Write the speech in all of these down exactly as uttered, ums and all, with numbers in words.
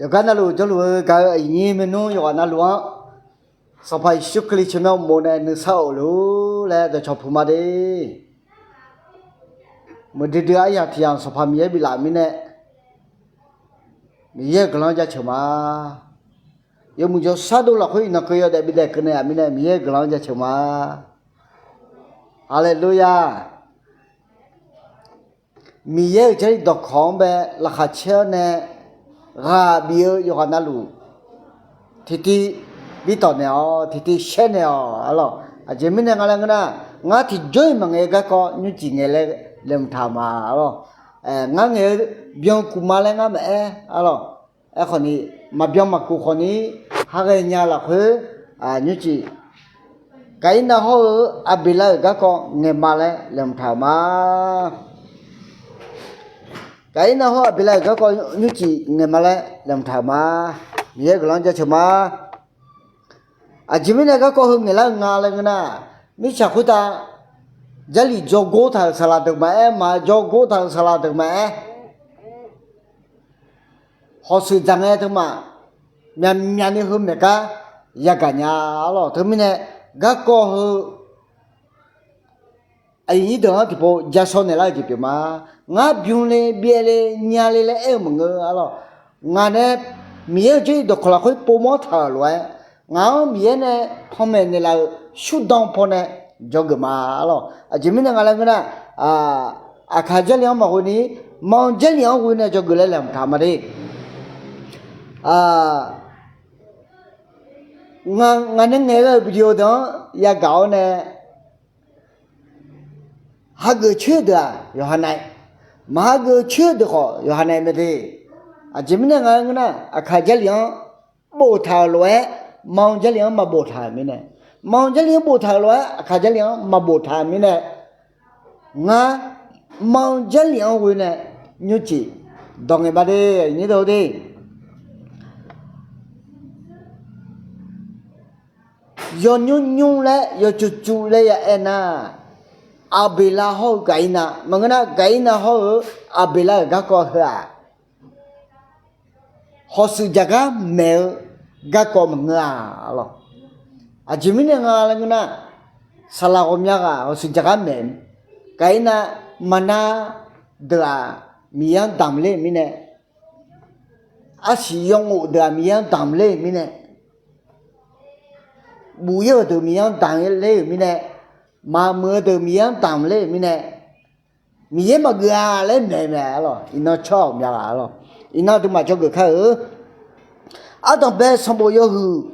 Yawqgar navluf jawrluf-eu gaq-eu aqyuif nyir maernmr yawqghaq navluf-anr, Sanqpaq Yeqsur Kali tsawrmyanr uqmov nae nuisar of luf-ur laer dawqcawq puq ma de. Muiqdui dui aryaq tiq yamq Sanqpaq Miqyaer biflaf-euq mirnae, Miqyaer-euq guiqlanq-anr jaceuq ma. Yawmuiq jawrshar dov lafkhoer iqnan keuv yawdaef bidaef keuv naeq-aq mirnae, Miqyaer-euq guiqlanq-anr jaceuq ma. Haleluya! Miqyaer-euq Jarlif dawqkawq-anr bae laqkhaq caer-awr nae ghaq bif-eu yawqghaq navluf tiqtiv bi tawq naeq-awq, tiqtiv shaer naeq-awq arlawq. Aqjeq mirnae nga laer ngeur nar, ngar tiqjawr-iq maqngaeq-eu garkawv nymrcif ngaeq laer laeqhmq taq-euq ma arlawq. Ngar ngaeq-eu byankuf ma laer ngar maqaer arlawq. Aerkhawf ni, maqbyan maqkuf khawf ni, ha ghaenya lafkhoer nymrcif Gaqirnav hawr-eu Aqbeqlav-euq garkawv ngaeq ma laer laeqhmq taq-euq ma. Gaqirnav hawr Aqbeqlav-euq garkawv nymrcif ngaeq ma laer laeqhmq taq-euq ma. Miqyaer guiqlanq-anr jaceuq ma. Aqjeq mirnae garkawv heu ngaeqlar-eu nga laer ngeur nar, mirtsaq khoertav Jarlif dzawgor taq-euq saqlaq deuq maqaer, maqdzawgor taq-euq saqlaq deuq maqaer, hawshuif dzaq ngae teumaf myaqmyaq ni heu maeq gar yagaq nya arlawq. Teumirnae garkawv heu aqyuif nyir deuq-anr tiqpov ja shaw naeqlar-eu jeq pyeuf ma. Ngar bymle byaevle nyale laer aer-eu maqngeur arlawq. Ngaq nae Miqyaer-euq Jarlif dawqkawq lafkhoer povmawr taq-euq lof-aer, ngaq-anr Miqyaer nae panmaeq naeqlaf-euq shurdan pawnae dzawgeuf ma arlawq. Aqjeq mirnae nga laer ngeur nar, Aqkaq Jarlif-anr maqghoe ni, Manq Jarlif-anr ghoe nae dzawgeuf laer laeqhmq taq ma de. Ngaq nae ngaeq ghae-euq video deuq-anr yagaq-awr nae, hageuf coer-eu deuq-aq yawqha nav-aer, maq hageuf coer-eu deuq khawf yawqha nav-aer mae de. Aqjeq mirnae nga laer ngeur nar, Aqkaq Jarlif-anr boftaq-euq lof-aer Manq Jarlif-anr maqboftaq-euq mirnae, Manq Jarlif-anr boftaq-euq lof-aer Aqkaq Jarlif-anr maqboftaq-euq mirnae, ngar Manq Jarlif-anr ghoe nae nymrcif dawq ngaeq ma de. Nyir deuq de, yawnymr nymr laer yawcuf cuf laer ya aer nar, Aqbeqlav hawr-eu Gaqirnav maqngeur nar, Gaqirnav hawr-eu Aqbeqlav-euq garkawv heu-aq, hawshuif jaqgar maeq-eu garkawv maqngeur-a arlawq. Aqjeq mirnae nga laer ngeur nar, saqlaq ghawqmya ghaq hawshuif jaqgar maeq, Gaqirnav maqnar deuq-aq Miqyaer-anr damq ler-euq mirnae, arsiq yawngof deuq-aq Miqyaer-anr damq ler-euq mirnae, buf-ir-euq deuq Miqyaer-anr damq ler-euq mirnae, maqmuiq-eu deuq Miqyaer-anr damq ler-euq mirnae, Miqyaer maqgeuf-a laer maeq mae arlawq. Iqnan tsawrhaq ghawqmya ghaq arlawq. Iqnan aqduimaf dzawgeuf kar-eu ardanqbae sanqbof yawhuiq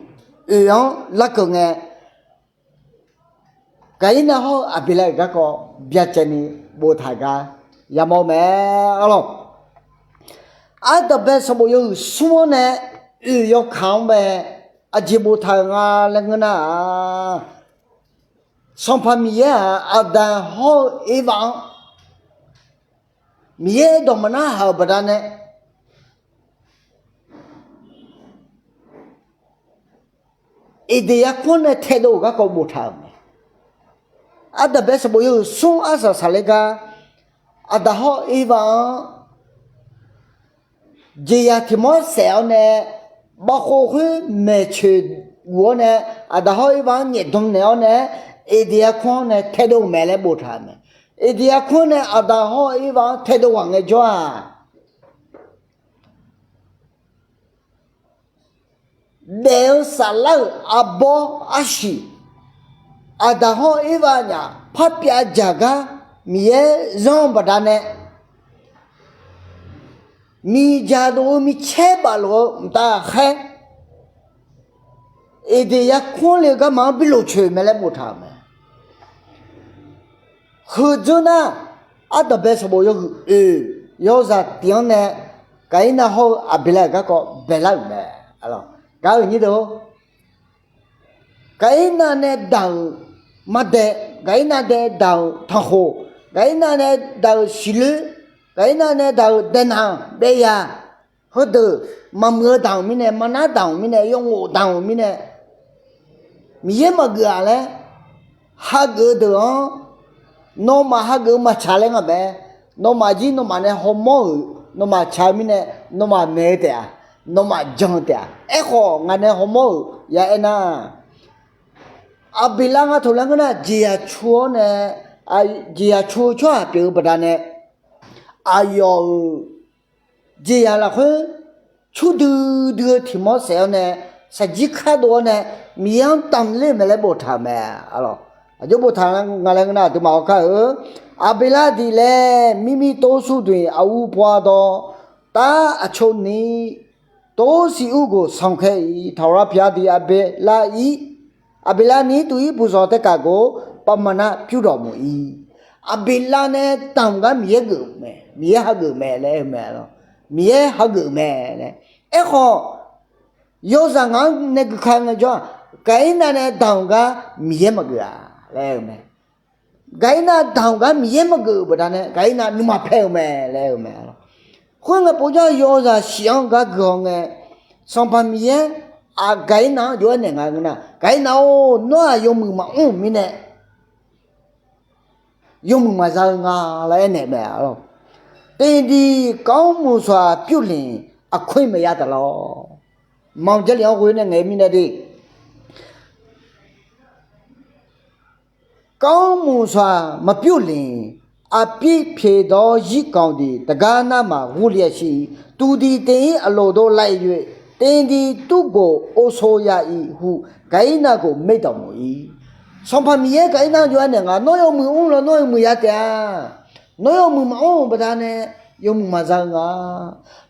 oeq-anr larkeuv ngae, Gaqirnav hawr-eu Aqbeqlav-euq garkawv byacaevni boftaq gar yamawr-eu mae arlawq. Ardanqbae sanqbof yawhuiq smr-anr nae oeq yawkaq-anr bae aqjeq boftaq-euq nga laer ngeur nar-aq, Sanqpaq Miqyaer-aq Aqdaq hawr-eu Ervav-anr Miqyaer dawq maqnar haq-euq baqdanae Eqdeq yarkmr-anr nae taedov-euq garkawv boftaq-euq mae. Ardanqbae sanqbof yawhuiq smr arsaq saqler gar, Aqdaq hawr Ervav-anr jeqzaq tiq mawr saef-awr nae, bavkhov khoer maeqcoeq guf-awr nae, Aqdaq hawr Ervav-anr nyaefdan naeq-awr nae, Eqdeq yarkmr-anr nae taedov-euq mae laer boftaq-euq mae. Eqdeq yarkmr-anr nae Aqdaq hawr Ervav-anr taedov ghaq ngaejawr-aq, daef-eu saflar-euq arbawr arsiq, Aqdaq hawr Ervav nyaf parpyav jaq gar Miqyaer zanr-eu baqdanae, miqdzaq dov-eu micaer baf lof-eu mqtav ghaqkhaer, Eqdeq yarkmr le-eu garma-anr bi lofcoeq mae laer boftaq-euq mae. Heu dzeur nar, ardanqbae sanqbof yawhuiq oeq yawzaq tiq-anr nae Gaqirnav hawr-eu Aqbeqlav-euq garkawv baelar-euq mae. Gaq-euq nyir deuq, Gaqirnav nae daq-euq mardae, Gaqirnav nae daq-euq tanqkhoq, Gaqirnav nae daq-euq siqloer, Gaqirnav nae daq-euq daenaq daeya, heudeuq maqmuiq-eu damq-euq mirnae, maqnar damq-euq mirnae, yawngof damq-euq mirnae, Miqyaer maqgeuf-aq laer hageuf-eu deuq-anr, nawmaf hageuf-eu maqtsaq laer nga mae. Nawmaf jir nawmaf nae hawmawr-euq nawmaf tsaq-eu mirnae, nawmaf maeq-eu taef-a. nawmaf jan-eu taef-a. Aerkhawf ngaq nae hawmawr-euq ya aernar, Aqbeqlav nga taqlaer ngeur nar, jeqzaq cu-awr nae, jeqzaq cu-eu tsawrhaq pyeuf-eu baqdanae, aqyawf-euq jeqzaq lafkhoer curdui dui-eu tiq mawr saef-awr nae, saqjir kardov-awr nae, Miqyaer-anr damq ler-eu mae laer boftaq-euq mae. Aqjox boftaq nga laer ngeur nar, aqduimaf hawkar-eu, Aqbeqlav diq laer mirmir tov sur duq-iq, aqur paw dawr, tar aqcawq ni tov siq ur goq sanqkhae-iq, taqhawq lar pyaq diq Aqbeqlav-ir, Aqbeqlav ni tuq-ir puqzawq taerkaq goq, pavmaf nar pyurdawq muq-ir. Aqbeqlav nae damq gar Miqyaer geuf mae, Miqyaer hageuf mae laer aer-eu mae. Miqyaer hageuf mae laer. Aerkhawf, yawzaq ngaq-anr nae guika ngaejawr-aq, Gaqirnav nae damq gar Miqyaer maqgeuf-a laer aer-eu mae. Gaqirnav damq gar Miqyaer maqgeuf-euq baqdanae, Gaqirnav nuima paer-eu mae laer aer-eu mae. Khoerngae povjawr yawzaq shif-anr gar guihaw ngae, Sanqpaq Miqyaer, aq, Gaqirnav-anr jov-aer naeq nga ngeur nar, Gaqirnav-or, nawr-aq yawmuiq maqmr-euq mirnae, yawmuiq maqza-eu nga laer aernaeq mae. แต่ดินของหมู่สัตว์ ပြုတ်လျှင် အခွင့်မရသလော. Manq Jarlif-anr ghoe nae ngaeq mirnae de, ของหมู่สัตว์ မပြုတ်လျှင် အပြစ်ဖြေသော ယဇ်ကောင်သည် တဂၤမျှ မဝုန်းလျက်ရှိ၊ သူသည် သင်၏ အလိုသို့ လိုက်၍ သင်သည် သူ့ကို အိုဆိုရမည်ဟု ကအိနကို မိန့်တော်မူ၏. Sanqpaq Miqyaer Gaqirnav-anr jov-aer naeq nga, nawr yawmuiq mr lawnmr-eu muiqya taef-a. Nawr yawmuiq maqmr-euq baqdanae, yawmuiq maqza-eu nga.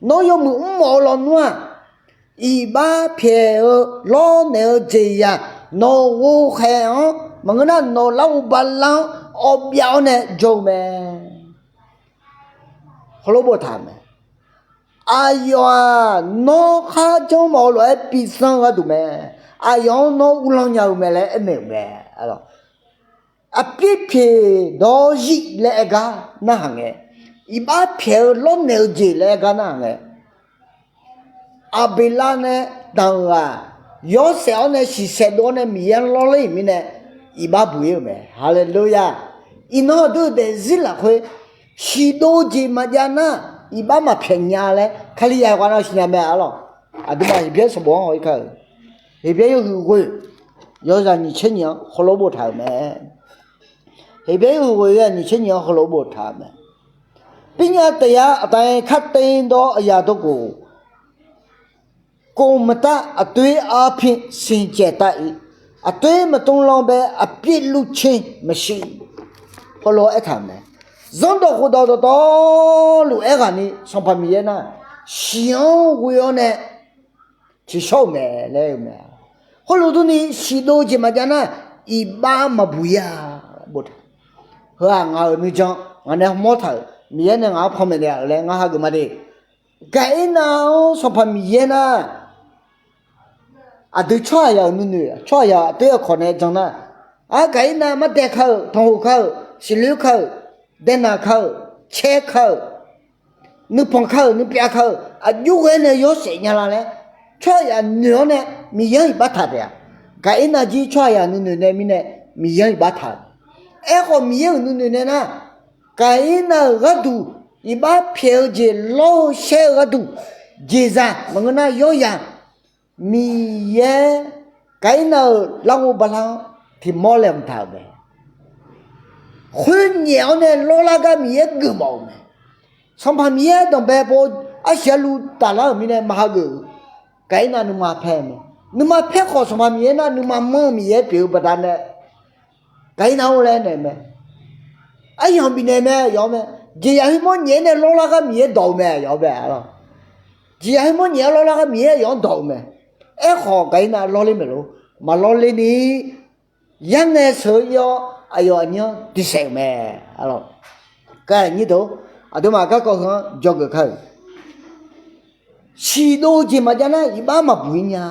Nawr yawmuiq mr mawf-eu lawnmr-aq, iqbax pyaeq-eu lawrnaeq-eu jeqzaq nawq ghovkhaeq-anr maqngeur nar, nawq larghov bala-anr awv byav-awr nae jawr-eu mae. Heulof boftaq-euq mae. Aqyawf-aq, nawr kharjanr mawf-eu lof-aer pivsanr-eu gharduq mae. Aqyawf-anr nawr uvlanr nya-eu mae laer aernaeq-euq mae. အပြစ်ဖြေသော ယဇ် laer aer gar narhaq ngae, iqbax pyaeq-eu lawrnaeq-eu jeq laer aer gar narhaq ngae, Aqbeqlav nae damq-euq-aq, yawshaef-awr nae shiqsaef dov-awr nae Miqyaer-anr lawrler-euq mirnae, iqbax buq-ir-euq mae. Haleluya! Iqnan aqdui-euq daefzir lafkhoer shiqdov-eu jeq maqjav nar, iqbax maqpyaeq nya laer Kalizaq yawqghaq nav siqnya mae arlawq. Aqduimaf Heqbyaer sanqbof-anr haw-ir kar-euq, Heqbyaer yawhuiq ghoe, yawzaq nyiq tser nyiq-anr heulof boftaq-euq mae. Heqbyaer yawhuiq ghoe-eu nyiq tser nyiq-anr heulof boftaq-euq mae. ပညတ်တရားအတိုင်း ခပ်သိမ်းသော အရာတို့ကို ကိုယ်မတတ် အတွေးအားဖြင့် စင်ကြယ်တတ်၏။ အတွေးမသွန်လောင်းဘဲ အပြစ်လွတ်ခြင်းမရှိ။ Heulof aertaq-euq mae. Zanrdawq khofdawq dawqtawvluf aerghaqni Sanqpaq Miqyaer nar, shiq-anr ghoe-awr nae tiqshawr-euq mae laer aer-eu mae. Khoerlof durni shiqdov-eu jeq maqjav nar, iqbax maqbuq-ir-a. Heu-aq ngaq-euq nuijan ngaq nae hawmawr taq-euq, Miqyaer nae ngaq-anr panmaeq naeq-euq laer ngar hageuf ma de. Gaqirnav-anr Sanqpaq Miqyaer nar, aqdui tsawrhaqzaq-euq nuinoeq, tsawrhaqzaq aqtoer aqkawq nae jan nar, ar, Gaqirnav mardae ka-euq, tanqhoq ka-euq, siqloer ka-euq, daenaq ka-euq, caer ka-euq, nuipanq ka-euq, nuipyav ka-euq, aqjox ghae nae yawshaef nya la laer tsawrhaqzaq noeq-awr nae Miqyaer-anr iqbax taq taef-a. Gaqirnav jir tsawrhaqzaq nuinoeq nae mirnae Miqyaer-anr iqbax taq-euq. Aerkhawf Miqyaer-euq nuinoeq nae nar, Gaqirnav-euq gharduq iqbax pyaeq-eu jeq lawr-eu shaer-eu gharduq, jeqzaq maqngeur nar yawrzaq, Miqyaer Gaqirnav-euq larghov bala-anr tiqmawr laeqhmq taq-euq mae. Khoernyaef-awr nae lawrlar gar Miqyaer geufmawf-euq mae. Sanqpaq Miqyaer danqbae pov arsiq arluv taflar-euq mirnae maqhageuf-eu, Gaqirnav nuima paer-eu mae. Nuima paer khawf Sanqpaq Miqyaer nar nuima manr-eu Miqyaer pyeuf-eu baqdanae, Gaqirnav-or laer naeq mae. Aryamq bifnaeq mae, yawf-awr mae. Jeqzaq khoermawr nyaef-aer nae lawrlar gar Miqyaer dawq-eu mae, yawf-awr bae arlawq. Jeqzaq khoermawr nyaef-aer lawrlar gar Miqyaer yawf-anr dawq-eu mae. Aerkhawf Gaqirnav lawrler maeqlor, maqlawrler ni, yarngae sheuq-eu ir-awr aqyawf aqnyir-anr diqsaef-euq mae. Aqduimaf garkawv heu-anr dzawgeuf kar-euq, shiqdov-eu jeq maqjav nar iqbax maqbuq-ir nya.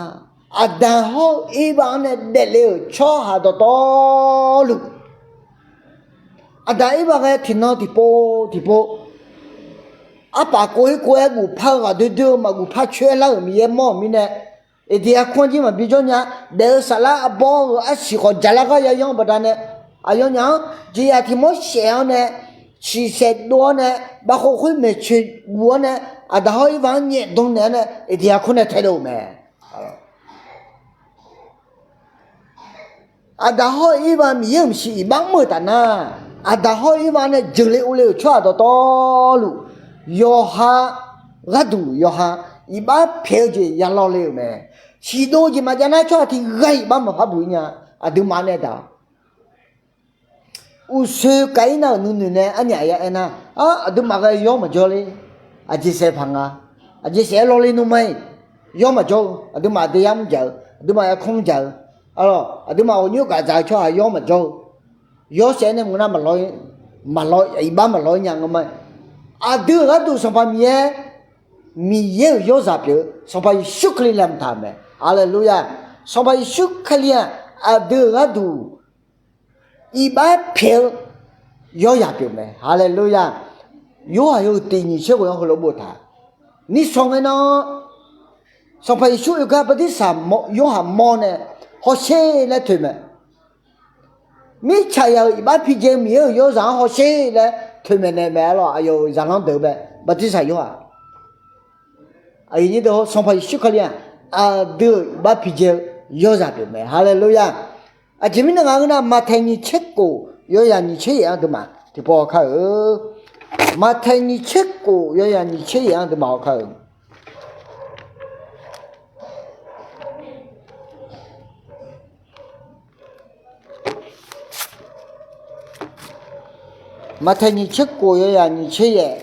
Aqdaq hawr-eu Erbav-anr nae daefle-euq tsawrhaq dawqtawvluf, Aqdaq Erbav ghae tiqnan tiqpov tiqpov, arpaf kov-ir kov-aer gufpar-eu ghaq doer doer-eu maqguf par coer-aer lar-euq Miqyaer mawr-euq mirnae, Eqdeq arkanr jir maqbi jawr nya. Daef-eu saflar arbawr-euq arsiq khawf jaqlar gar yayanr-eu baqdanae, aqyawfnyaf-anr jeqzaq tiq mawr shaef-awr nae, shiqsaef dov-awr nae, bavkhov khoer maeqtsoeq guf-awr nae, Aqdaq hawr Irvav-anr nyaef dan naeq-aer nae Eqdiyaq kur nae taedov-euq mae. Aqdaq hawr Irvav Miqyaer-euq maqsiq iqbax mr-euq taf nar, Aqdaq hawr Irvav nae jeuqle urle-euq tsawrhaq dawqtawvluf, yawqha gharduq yawqha iqbax pyaeq-eu jeq ya law le-euq mae. Siqdov jeq maqjav nar tsawrhaq tiq ghaq iqbax maqpar buq-ir nya. Aqduimaf nae daq-awq. Uqsoe Gaqirnav-euq nuinoeq nae arnyaf ya aer nar, aqduimaf ghae yawr maqjawr le. Aqjeq saef paq nga. Aqjeq saef-aer lawle nmr ma-iq, yawr maqjawr-eu. Aqduimaf aqdui yar mr jaq-eu, aqduimaf yarkanr mr jaq-eu, aqduimaf ghawqnymr gaq dzaq-eu tsawrhaq yawr maqjawr-eu. Yawr saef-aer nae maqngeur nar, iqbax maqlaw-ir nya ngar ma. Aqdui-euq gharduq Sanqpaq Miqyaer, Miqyaer-euq yawrzaq pyeuf-eu Sanqpaq Yeqsur Kali laeqhmq taq-euq mae. Haleluya! Sanqpaq Yeqsur Kali-aq, aqdui-euq gharduq iqbax pyaeq-eu yawrzaq pyeuf mae. Haleluya! Yorhaq yawhuiq tiq nyiq tser ghoeq-anr heulof-aer boftaq, nishawr ngae nar, Sanqpaq Yeqsur oekeuv-anr bartirsaq Yorhaq mawr nae hawsher laer toeqmaeq. Mirtsaq yaq-euq iqbax pijae-eu Miqyaer-euq yawrzaq-anr hawsher laer toeqmaeq naeq mae. Arlawq, aqyawf-euq zaqlanr deuq-eu bae bartirsaq Yorhaq. Aqyuif nyir deuq-or, Sanqpaq Yeqsur Kali-aq, aqdui-euq iqbax pijae-eu yawrzaq pyeuf mae. Haleluya! Aqjeq mirnae ngaq ngeur nar, Maqtaeq nyiq tser kof yawzaq nyiq tser yaef-anr aqduimaf tiqpov haw kar-eu. Maqtaeq nyiq tser kof yawzaq nyiq tser yaef-anr aqduimaf haw kar-eu. Maqtaeq nyiq tser kof yawzaq nyiq tser yaef.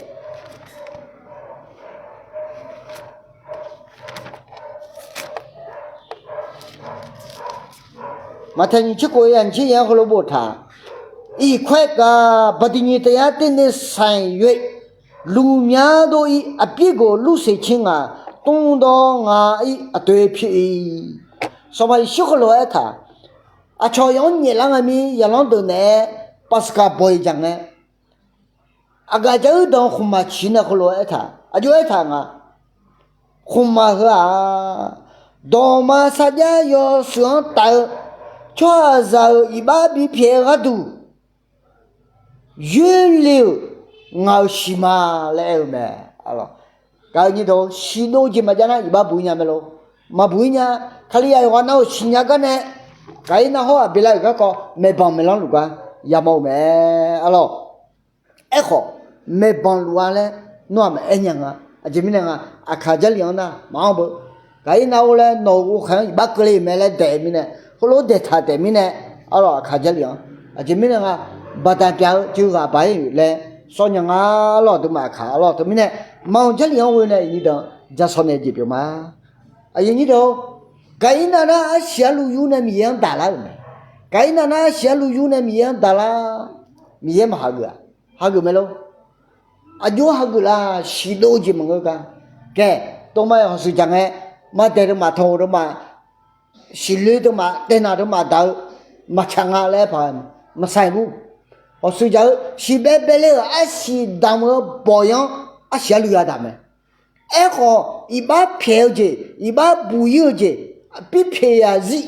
Maqtaeq nyiq tser kof yawzaq nyiq tser yaef-anr heulof boftaq, อีกข้อความ ဘုရားသခင်တရားသစ္စာ ၊ လူများတို့၏ အပြစ်ကို လွတ်စေခြင်းငှာ သွန်တော် ငါ၏အသွေးဖြစ်၏. Sanqpaq Yeqsur heulof-aer aertaq, aqcawq yawf-anr nyaeflar ngae mir, zaqlanr deuq naeq-aer Paqsaqkaq bawq-iq jaq ngae, aqgaf jar uir danq khmqmaq ciq nae heulof-aer aertaq, aqjox aertaq nga, khmqmaq heu-aq, dawqma sarjax yawshuif-anr taf-eu tsawrhaqzaq-euq iqbax bipyaeq-eu gharduq yoerle-euq ngaq-euq siq ma laer aer-eu mae. Gaq-eu nyir deuq, siqdov jeq maqjav nar iqbax buq-ir nya mae lor. Maqbuq-ir nya. Kalizaq yawqghaq nav-euq siqnya gar nae, Gaqirnav hawr Aqbeqlav-euq garkawv maeqbanq maeqlanr luf gar yamawr-eu mae. Arlawq, aerkhawf maeqbanq luf-a laer nawr-aq maqaer nya nga. Aqjeq mirnae nga, aqkaq Jarlif-anr nar maqanr beu. Gaqirnav-or laer nawq-euq ghovkhaeq-anr iqbax keuvle-euq mae laer daef-eu mirnae, heulof-aer daeqtaq taef mirnae, arlawq aqkaq Jarlif-anr, aqjeq mirnae nga, baqdaq pyaq-eu jeuq ghaq baq-ir-euq laer sawr nya nga. Arlawq aqduimaf aqkaq, arlawq teumirnae, maqanr Jarlif-anr ghoe nae iqnyir deuq-anr ja saw naeq jeq pyeuf ma. Aqyuif nyir deuq-or, Gaqirnav nar arsiq arluv yur nae Miqyaer-anr daqlar-euq mae. Gaqirnav nar arsiq arluv yur nae Miqyaer-anr daqlar. Miqyaer maqhageuf-aq? Hageuf mae lor. Aqjox hageuf laf, siqdov jeq maqngeur gar. Kae, tov ma-aer hawshuif jaq ngae, maqdaeq deuq maqtanq-eu deuq ma, siqloe deuq ma, taev naq deuq ma daq-eu maqtsaq nga laer aer paq-aer maqsar-aer gur. Hawshuif jaq-eu siqbaev baev le-euq arsiq damq-eu bawq-iq-anr arsiq arluv yadaq mae. Aerkhawf iqbax pyaeq-eu jeq, iqbax buq-ir-eu jeq, birpyaeq zir,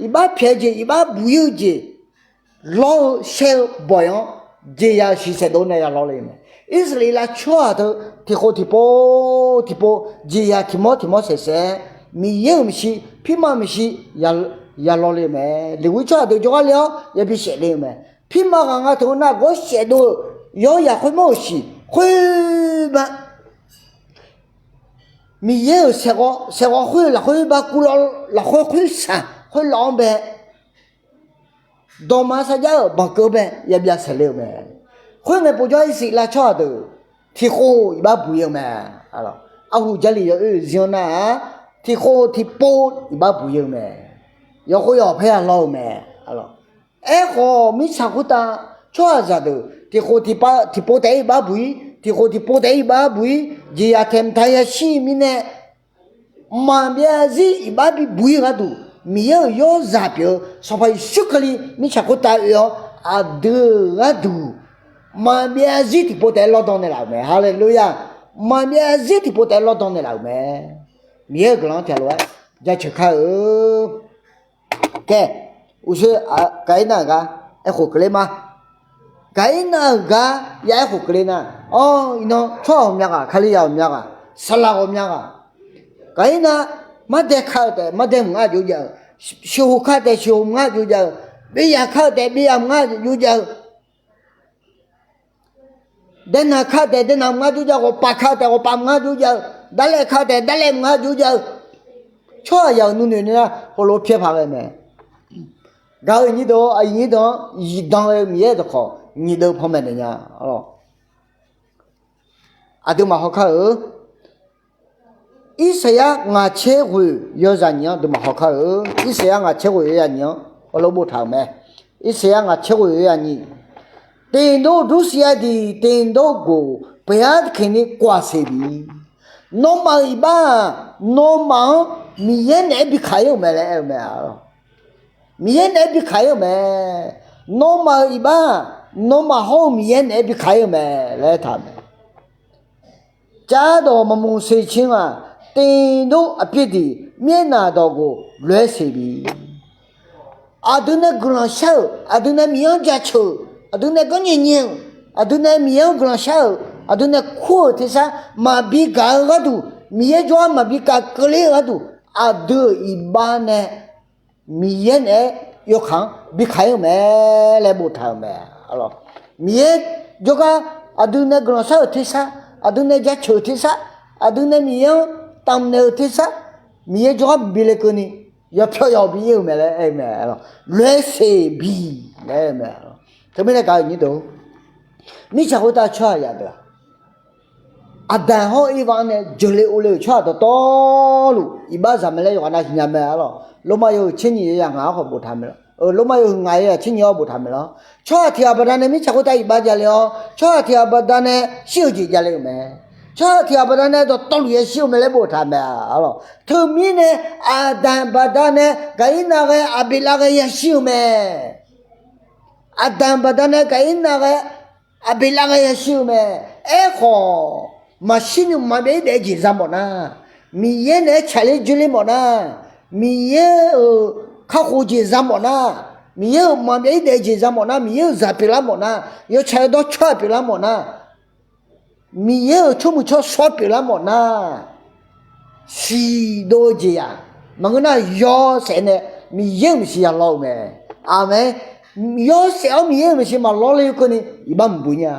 iqbax pyaeq-eu jeq, iqbax buq-ir-eu jeq lawr-eu shaer-eu bawq-iq-anr jeqzaq shiq saeqdov nae ya lawr le mae. Irsaqleqlav tsawrhaq teu tiqkhof tiqpov tiqpov jeqzaq tiq mawr tiq mawr saeqsaeq-aer, Miqyaer-euq maeqshi, pirma maeqshi ya lawr le mae. Leqghir tsawrhaq deuq jawrgar le-awr yabi saef le-eu mae. Pirma ghaq nga teu-eu nar gawr saef dov-eu yawr yaq khoermawr-euq shiq khoerba Miqyaer-euq saeqghawv, saeqghawv khoer lafkhoer ba kuv lafkhoer khoer shaq khoer laf-anr bae, dawqma sarjax-euq banqkeuv bae yabyav saeqle-eu mae. Khoerngae povjawr Irsaqleqlav tsawrhaq deuq tiqkhof iqbax buq-ir-eu mae. Arhu Jarlif yawoer-euq zir-anr nar-aq, tiqkhof tiqpov iqbax buq-ir-eu mae. Yawkhof yawq paer ya lawr-eu mae. Aerkhawf mirtsaq khoertav tsawrhaqzaq deuq tiqkhof tiqpov taef-aer iqbax buq-ir, tiqkhof tiqpov taef-aer iqbax buq-ir, jeqzaq taeq mqtaeq yashir-eu mirnae, maqbyav zarzir iqbax bibuq-ir-eu gharduq, Miqyaer-euq yawrzaq pyeuf-eu Sanqpaq Yeqsur Kali mirtsaq khoertav oe-awr, aqdui-euq gharduq maqbyav zarzir tiqpov taef-aer lawrdan naeqlaf-euq mae. Haleluya! Maqbyav zarzir tiqpov taef-aer lawrdan naeqlaf-euq mae. Miqyaer-euq guiqlanq-anr tiqghaq lof-aer jaceuq kar-eu. Kae, uqshoe Gaqirnav-euq gar aerkhof keuvler ma. Gaqirnav-euq gar ya-aer khof keuvle nar, awr, iqnan tsawrhaq ghawqmya ghaq, Kali-aq ghawqmya ghaq, saqlaq ghawqmya ghaq. Gaqirnav mardae ka-eu taef mardae mq ngar jov-eu, sheuqhoq ka-eu taef sheuqhoq mq ngar jov-eu, byav ka-eu taef byav mq ngar jov-eu, daenav ka-eu taef daenav mq ngar jov-eu, ghawqpaf ka-eu taef ghawqpaf mq ngar jov-eu, darlaev ka-eu taef darlaev mq ngar jov-eu, tsawrhaqzaq-euq nuinoeq nar heulof pyaer paq ghae mae. Gaq-eu nyir deuq, aqyuif nyir deuq-anr zifdan ghae-eu Miqyaer-euq dawqkawq nyiq deuv panmaeq naeq nya. Aqduimaf hawkar-eu, Irsaqyar ngaq tser ghoeq yawzaq nyiq-anr aqduimaf hawkar-eu, Irsaqyar ngaq tser ghoeq yawzaq nyiq-anr heulof boftaq-euq mae. Irsaqyar ngaq tser ghoeq yawzaq nyiq, တင်သို့ ဒုစရိုက်သည် တင်သို့ကို ဘုရားသခင်သည် ကွာစေပြီ. nawmaf-euq iqbax-aq, nawmaf-anr Miqyaer naeq-aer bi kaq-ir-euq mae laer aer-eu mae. Miqyaer naeq-aer bi kaq-ir-euq mae. Nawmaf-euq iqbax-aq, nawmaf hawr-eu Miqyaer naeq-aer bi kaq-ir-euq mae laer aertaq-euq mae. Cardawq maqmuq seqcin-aq, တင်သို့ အပြစ်သည် မျက်နှာတော်ကို လွဲစေပြီ. Aqdui nae guiqlanq shar-euq, aqdui nae Miqyaer-anr jaceuq-euq, aqdui nae ganrnyae nyae-euq, aqdui nae Miqyaer-anr guiqlanq shar-euq, aqdui nae kur-euq tersar maqbi gaq-eu gharduq, Miqyaer jawrgar maqbi gaq keuvler-eu gharduq, aqdui-euq iqbax nae Miqyaer naeq-aer yawkaq-anr bi kaq-ir-euq mae laer boftaq-euq mae. Miqyaer jawrgar aqdui nae guiqlanq shar-euq tersar, aqdui nae jaceuq-euq tersar, aqdui nae Miqyaer-anr taqmaeq-euq tersar, Miqyaer jawrgar bi le keuvni yawpyawr yawbi ir-eu mae laer aer-eu mae. လွဲစေပြီ laer aer-eu mae. Teumirnae gaq-eu nyir deuq, mirtsaq khoertav tsawrhaqzaq deuq-aq, Aqdaq hawr Irva-anr nae jeuqle ovle-euq tsawrhaq dawqtawvluf iqbax zaq mae laer yawqghaq nav siqnya mae arlawq. Lormav yawhuiq tser nyiq yawzaq ngaq-anr khawf boftaq mae lawr. Lormav yawhuiq ngaq yawzaq tser nyiq-anr boftaq mae lawr. Tsawrhaq tiq ghaq baqdanae mirtsaq khoertav iqbax javle-awr, tsawrhaq tiq ghaq baqdanae shir-eu jeq javle-euq mae. Tsawrhaq tiq ghaq baqdanae dawqtawvluf yashir-eu mae laer boftaq mae arlawq. Teumirnae Aqdaq baqdanae Gaqirnav ghae Aqbeqlav ghae yashir-eu mae. Aqdaq baqdanae Gaqirnav ghae Aqbeqlav ghae yashir-eu mae. Aerkhawf, maqshir ni mqmaq byav-ir daef-eu jeq za mawf nar, Miqyaer naeq-aer tsaqler dzoerler mawf nar, Miqyaer-euq kakhof jeq za mawf nar, Miqyaer-euq mqmaq byav-ir daef-eu jeq za mawf nar, Miqyaer-euq zaq pyeuflar mawf nar, yawtsaq yawdawr tsawrhaq pyeuflar mawf nar, Miqyaer-euq tsawrmuiq tsawrshawr pyeuflar mawf nar, siqdov-eu jeq-aq, maqngeur nar yawshaef nae Miqyaer-euq maeqshi ya lawr-eu mae. Aqmeq. Yawshaef-awr Miqyaer-euq maeqshi maqlawr le-eu keuvni iqbax mqbuq nya.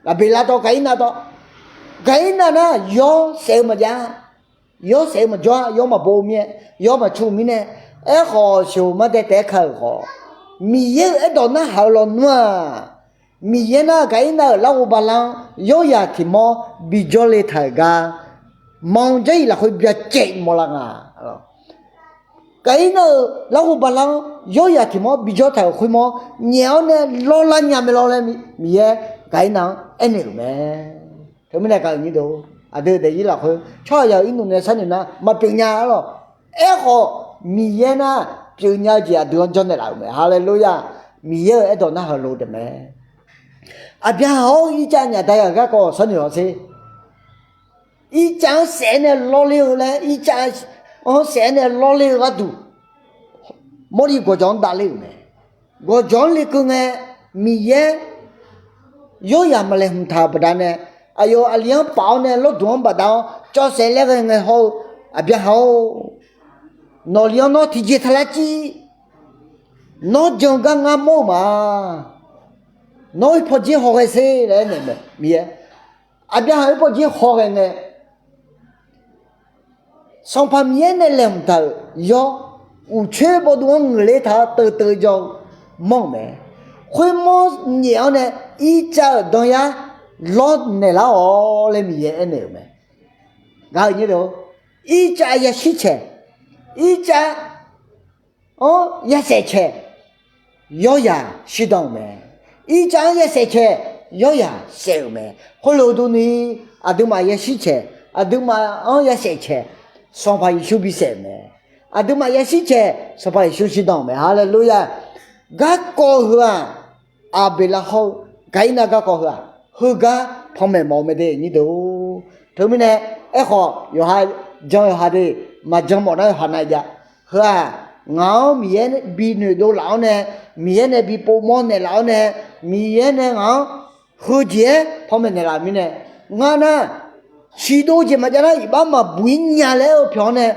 Aqbeqlav dawq Gaqirnav dawq, Gaqirnav nar yawshaef-eu maqjav, yawshaef-eu maqjawr-a, yawr maqbo-eu mir-aer, yawr maqcu mirnae, aerkhawf sheuq-eu mardae taef-aer ka-euq khawf, Miqyaer-euq aerdawq narhaq-eu lawnmr-aq, Miqyaer nar Gaqirnav-euq larghov bala-anr yawryaq tiq mawr bijawr le taq-euq gar, manq Jarlif lafkhoer byacaev mawrlar nga. Gaqirnav-euq larghov bala-anr yawryaq tiq mawr bijawr taq-euq khoermawr nyaef-awr nae lawrlar nya mae lawr laer Miqyaer Gaqirnav-anr aernaeq-euq mae. Teumirnae gaq-euq nyir deuq, aqdui daefzir lafkhoer tsawrhaqzaq-euq irnmq nae sharnoeq nar maqpyeuf nya arlawq. Aerkhawf, Miqyaer nar pyeufnya-eu jeq aqdui-anr janrnaeq laf-euq mae. Haleluya! Miqyaer-euq aerdawq narhaq lo taef mae. Aqbyaqhaq-awr, Irtsav nyaf dayaq-euq garkawv sharnoeq-awr sher. Irtsav-anr saef-aer nae lawrler-eu laer, Irtsav-anr saef-aer nae lawrler-eu gharduq, Mawrliv gawqjawq-anr davler-euq mae. Gawqjawq-anr lekeuv ngae, Miqyaer yawryaq maqlaeqhmq taq-euq baqdanae, aqyawf aqli-anr paf-awr nae lawrduq-anr bafdav-awr cawv saef laer ghae ngae hawr-eu, Aqbyaqhaq-or, nawqli-anr nawr tiqjeq taqlar cir. Nawr jan-eu gar ngar mawr-eu ma. Nawr oe pawqdzer hawghae sher laer aernaeq mae Miqyaer. Aqbyaqhaq oe pawqdzer hawghae ngae, Sanqpaq Miqyaer nae laeqhmq taq-euq yawr, uqcoer bawduv-anr ngeuqler taq-awr teuvteuv jaw-eu mawr-euq mae. Khoermawr nyaef-awr nae Irtsav-euq danyar lawrnaeq lar-awq laer Miqyaer aernaeq-euq mae. Gaq-euq nyir deuq, Irtsav yashir caeq, Irtsav-anr yasaef caeq, yawryaq shirdan-euq mae. Irtsav-anr yasaef caeq, yawryaq saef-euq mae. Khoerlof durni, aqduimaf yashir caeq, aqduimaf-anr yasaef caeq, Sanqpaq Yeqsur bisaef-euq mae. Aqduimaf yashir caeq, Sanqpaq Yeqsur shirdan-euq mae. Haleluya! Garkawv heu-aq, Aqbeqlav hawr-eu Gaqirnav garkawv heu-aq, heugar panmaeq mawf-eu mae de nyir deuq-or. Teumirnae, aerkhawf yawqha jan yawqha de, maqjan mawf nar yawqha nav jav. Heu-aq, ngaq-anr Miqyaer binoeq dovlaf-awr nae Miqyaer nae bi povmawr naeqlaf-awr nae, Miqyaer nae ngaq-anr heujeq-aer panmaeq naeqlaf-euq mirnae, ngar nar, shiqdov jeq maqjav nar iqbax maqbuq-ir nya laer aer-eu pyawq-anr nae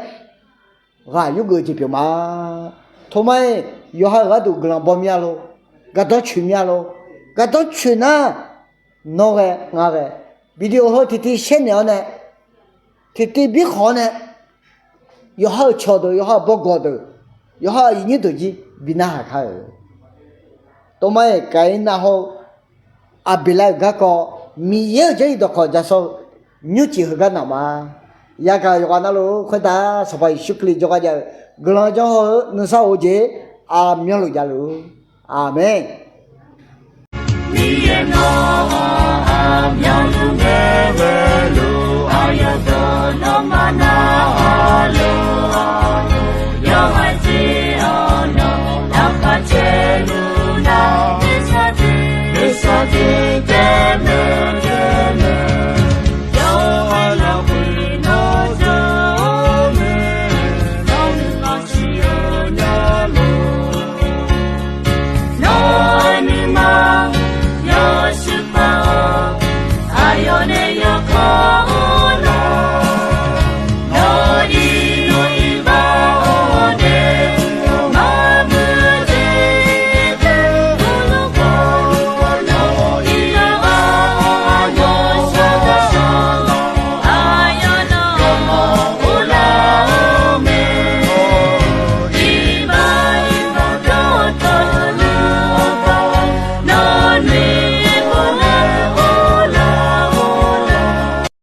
ghaq yurgeuf-eu jeq pyeuf ma. Toma-iq, yawqha-euq gharduq guiqlanq baw mir-a lor, gardanr coeq mir-a lor. Gardanr coeq nar, nawr ghae ngar ghae, video heu tiqtiv shaer naeq-awr nae, tiqtiv birkhawf-awr nae, yawqha-euq cawqdeuq, yawqha-euq bawgawq deuq, yawqha-euq aqyuif nyir deuq jir bi narhaq kar-euq. Toma-iq, Gaqirnav hawr-eu Aqbeqlav-euq garkawv, Miqyaer-euq jarlif dawqkawq ja sawr-eu nymrcif heugar naq ma. Yagaq yawqghaq navluf khoertav Sanqpaq Yeqsur Kali jawrgar jav-eu guiqlanq janr haw-eu nuisar of-eu jeq aqmyanluf javluf. Aqmeq. Miqyaer nawr aqmyanluf ngae ghae luf, aqyawf deuq nawmaf nar-awq lor.